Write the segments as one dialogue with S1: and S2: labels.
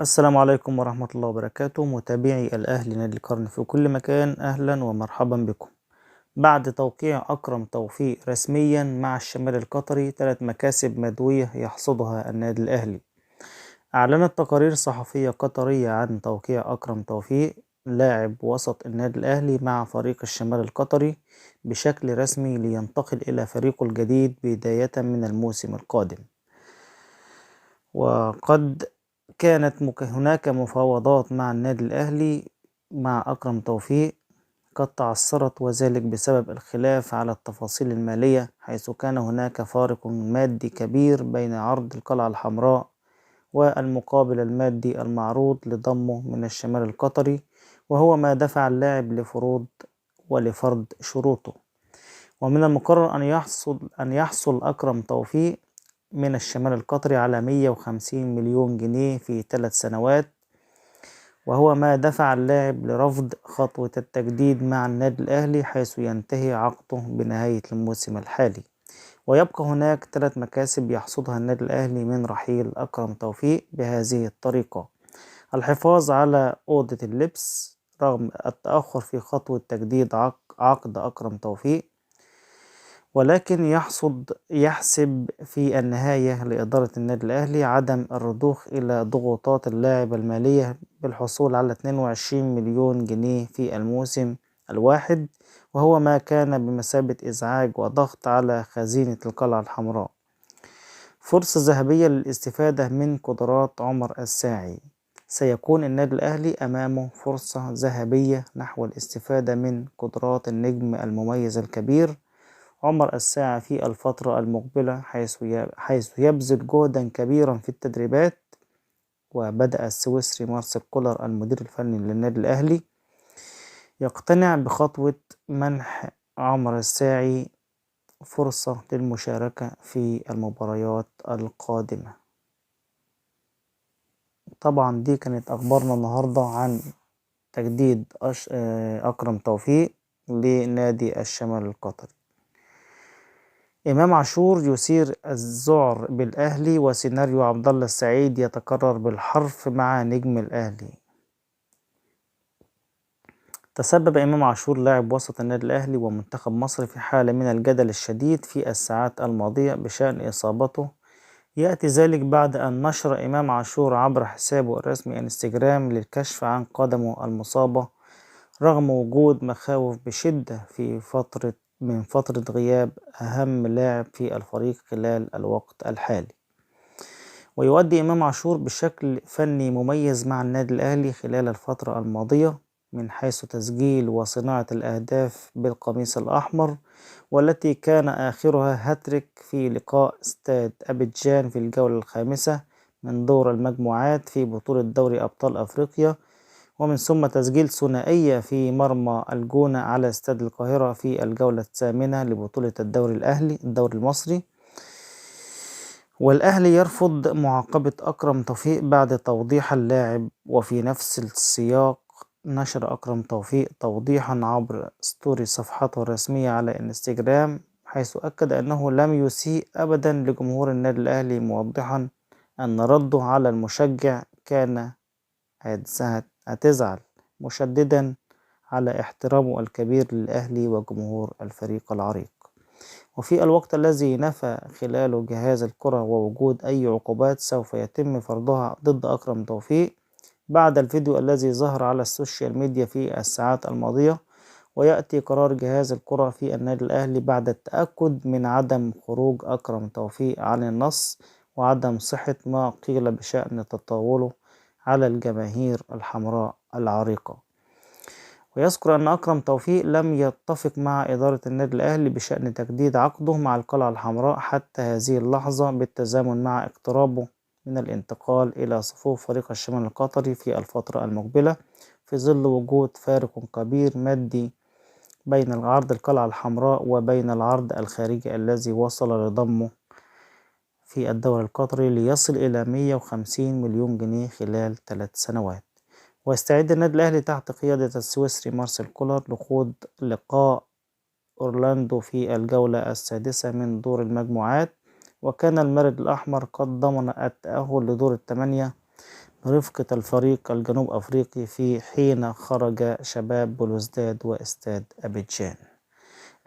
S1: السلام عليكم ورحمة الله وبركاته، متابعي الأهلي نادي القرن في كل مكان، أهلا ومرحبا بكم. بعد توقيع أكرم توفيق رسميا مع الشمال القطري 3 مكاسب مدوية يحصدها النادي الأهلي. أعلنت تقارير صحفية قطرية عن توقيع أكرم توفيق لاعب وسط النادي الأهلي مع فريق الشمال القطري بشكل رسمي لينتقل إلى فريقه الجديد بداية من الموسم القادم. وقد كانت هناك مفاوضات مع النادي الأهلي مع أكرم توفيق قد تعثرت، وذلك بسبب الخلاف على التفاصيل المالية، حيث كان هناك فارق مادي كبير بين عرض القلعة الحمراء والمقابل المادي المعروض لضمه من الشمال القطري، وهو ما دفع اللاعب لفروض ولفرض شروطه. ومن المقرر أن يحصل أكرم توفيق من الشمال القطري على 150 مليون جنيه في 3 سنوات، وهو ما دفع اللاعب لرفض خطوة التجديد مع النادي الأهلي، حيث ينتهي عقده بنهاية الموسم الحالي. ويبقى هناك 3 مكاسب يحصدها النادي الأهلي من رحيل أكرم توفيق بهذه الطريقة: الحفاظ على أوضة اللبس رغم التأخر في خطوة تجديد عقد أكرم توفيق، ولكن يحسب في النهاية لإدارة النادي الأهلي عدم الرضوخ إلى ضغوطات اللاعب المالية بالحصول على 22 مليون جنيه في الموسم الواحد، وهو ما كان بمثابة إزعاج وضغط على خزينة القلعة الحمراء. فرصة ذهبية للاستفادة من قدرات عمر الساعي. سيكون النادي الأهلي أمامه فرصة ذهبية نحو الاستفادة من قدرات النجم المميز الكبير عمر الساعي في الفترة المقبلة، حيث يبذل جهدا كبيرا في التدريبات. وبدأ السويسري مارسيل كولر المدير الفني للنادي الأهلي يقتنع بخطوة منح عمر الساعي فرصة للمشاركة في المباريات القادمة. طبعا دي كانت أخبارنا النهاردة عن تجديد أكرم توفيق لنادي الشمال القطري. إمام عاشور يثير الذعر بالأهلي، وسيناريو عبد الله السعيد يتكرر بالحرف مع نجم الأهلي. تسبب إمام عاشور لاعب وسط النادي الأهلي ومنتخب مصر في حالة من الجدل الشديد في الساعات الماضية بشأن إصابته. يأتي ذلك بعد أن نشر إمام عاشور عبر حسابه الرسمي انستجرام للكشف عن قدمه المصابة، رغم وجود مخاوف بشدة من فترة غياب أهم لاعب في الفريق خلال الوقت الحالي. ويؤدي إمام عاشور بشكل فني مميز مع النادي الأهلي خلال الفترة الماضية، من حيث تسجيل وصناعة الأهداف بالقميص الأحمر، والتي كان آخرها هاتريك في لقاء استاد أبيجان في الجولة الخامسة من دور المجموعات في بطولة دوري أبطال أفريقيا، ومن ثم تسجيل ثنائية في مرمى الجونة على استاد القاهرة في الجولة الثامنة لبطولة الدوري المصري. والأهلي يرفض معاقبة أكرم توفيق بعد توضيح اللاعب. وفي نفس السياق نشر أكرم توفيق توضيحا عبر ستوري صفحته الرسمية على انستجرام، حيث أكد أنه لم يسيء أبدا لجمهور النادي الأهلي، موضحا أن رده على المشجع كان هتزعل، مشددا على احترامه الكبير للأهلي وجمهور الفريق العريق. وفي الوقت الذي نفى خلاله جهاز الكرة ووجود أي عقوبات سوف يتم فرضها ضد أكرم توفيق بعد الفيديو الذي ظهر على السوشيال ميديا في الساعات الماضية. ويأتي قرار جهاز الكرة في النادي الأهلي بعد التأكد من عدم خروج أكرم توفيق عن النص وعدم صحة ما قيل بشأن تطاوله على الجماهير الحمراء العريقة. ويذكر أن أكرم توفيق لم يتفق مع إدارة النادي الأهلي بشأن تجديد عقده مع القلعة الحمراء حتى هذه اللحظة، بالتزامن مع اقترابه من الانتقال إلى صفوف فريق الشمال القطري في الفترة المقبلة، في ظل وجود فارق كبير مادي بين عرض القلعة الحمراء وبين العرض الخارجي الذي وصل لضمه في الدوري القطري ليصل إلى 150 مليون جنيه خلال 3 سنوات. ويستعد النادي الأهلي تحت قيادة السويسري مارسيل كولر لخوض لقاء أورلاندو في الجولة السادسة من دور المجموعات، وكان المارد الأحمر قد ضمن التأهل لدور الثمانية رفقة الفريق الجنوب أفريقي في حين خرج شباب بلوزداد واستاد أبيجان.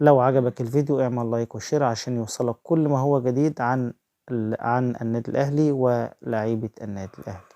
S1: لو عجبك الفيديو اعمل لايك وشير عشان يوصلك كل ما هو جديد عن النادي الأهلي ولاعيبة النادي الأهلي.